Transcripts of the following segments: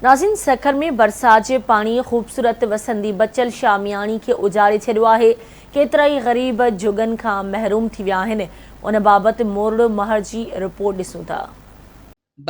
ناظرين سکر ۾ برسات جي پاڻي خوبصورت وسندي بچل شاهه مياڻي کي اجاڙي ڇڏيو آهي، ڪيترائي غريب جهڳن کان محروم ٿي ويا آهن، ان بابت مورڙو مهر جي رپورٽ ڏسون ٿا.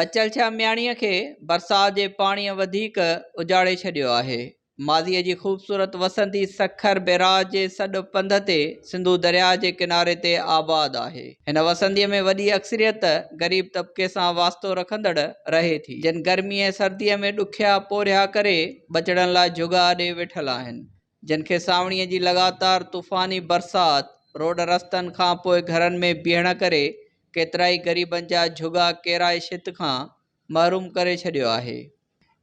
بچل شاهه مياڻي کي برسات جي پاڻي وڌيڪ اجاڙي ڇڏيو آهي، ماضيء جي خوبصورت وسندي سکر بئراج جي سڏ پنڌ تي سنڌو درياهه جي ڪناري تي آباد آهي. هن وسنديء ۾ وڏي اڪثريت غريب طبقي سان واسطو رکندڙ رهي ٿي، جن گرمي ۽ سرديء ۾ ڏکيا پورهيا ڪري ٻچڙن لاء جهڳا اڏي ويٺل آهن، جن کي سانوڻيء جي لڳاتار طوفاني برسات، روڊ رستن کان پوء گهرن ۾ بيهڻ ڪري ڪيترائي غريبن جا جهڳا ڪيرائي ڇت کان محروم ڪري ڇڏيو آهي.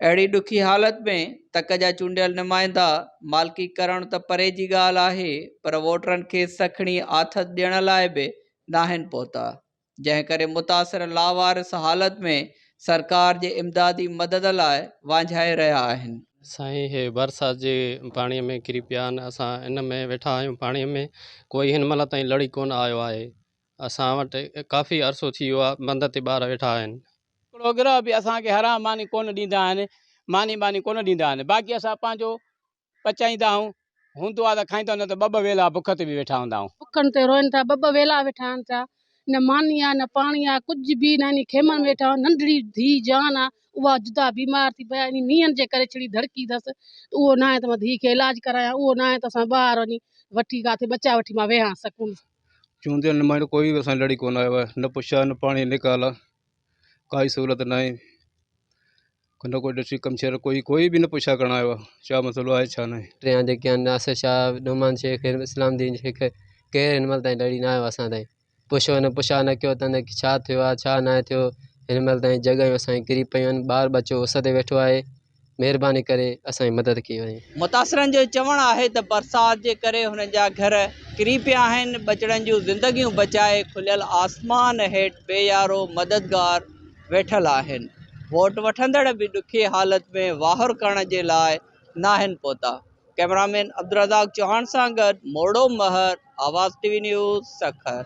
اهڙي ڏکي حالت ۾ تڪ جا چونڊيل نمائندا مالڪي ڪرڻ ته پري جي ڳالهه آهي پر ووٽرن کي سکڻي آٿت ڏيڻ لاء به ناهن پهتا، جنهن ڪري متاثر لاوارث حالت ۾ سرڪار جي امدادي مدد لاء وانجهائي رهيا آهن. سائين هي برسات جي پاڻي ۾ ڪري پيا آهن اسان ان ۾ ويٺا آهيون پاڻي ۾ ڪوئي هن مهل تائين لڙي ڪونه آيو آهي اسان وٽ ڪافي عرصو ٿي ويو آهي بند تي ٻار ويٺا آهن. هڪڙو گرهه به اسان کي حرام ماني ڪونه ڏيندا آهن، ماني ٻاني ڪونه ڏيندا آهن، باقي اسان پنهنجو پچائيندا آهيون، هوندو آهي ته کائيندا آهيون نه ته ٻه ٻه ويلا بک تي به ويٺا هوندا آهيون. بکن تي روئن ٿا، ٻه ٻه ويلا ويٺا آهن ٿا، نه ماني آهي نه پاڻي آهي، ڪجهه به ناهي، انهي خيمن ۾ ويٺا آهيون، ننڍڙي ڌيء جان آهي اها جدا بيمار ٿي پئي آهي، انهي مينهن جي ڪري ڇڙي ڌڙڪي اٿس ته اهو ناهي ته مان ڌيء کي علاج ڪرايان، اهو ناهي ته اسان ٻاهر وڃي وٺي ڪاٿي ٻچا وٺي مان ويهان سڪون سان. چونڊيل نمائندو ڪوئي به اسان جي لڙي ڪونه آيو آهي نه پڇا نه پاڻي نيڪال آهي ڪائي سهولت نه آهي نه ڪو ڊسٽرڪٽ ڪمشنر ڪوئي ڪوئي به نه پڇا ڪرڻ آيو آهي ڇا مسئلو آهي ڇا ناهي. ٽيان جيڪي آهن ناصر شاهه نعمان شيخ اسلام الدين شيخ ڪير هن مهل تائين لڙي نه آيو اسان تائين پڇو نه پڇا نه ڪيو اٿن ڇا ٿيو آهي ڇا ناهي ٿيو هن مهل تائين جڳهيون اسان جون ڪري پيون آهن ٻار ٻچو اس تي ويٺو آهي مهرباني ڪري اسان جي مدد ڪئي وڃي. متاثرن جو چوڻ آهي ته برسات جي ڪري هنن جا گهر ڪري پيا آهن، ٻچڙن جون زندگيون بچائي کليل آسمان هيٺ بي يارو مددگار ويٺل آهن، ووٽ وٺندڙ به ڏکي حالت ۾ واهر ڪرڻ جي لاء ناهن پهتا. ڪئميرامين عبدالرزاق چوهاڻ سان گڏ Morro Mehar, Awaz T V news, Sukkur.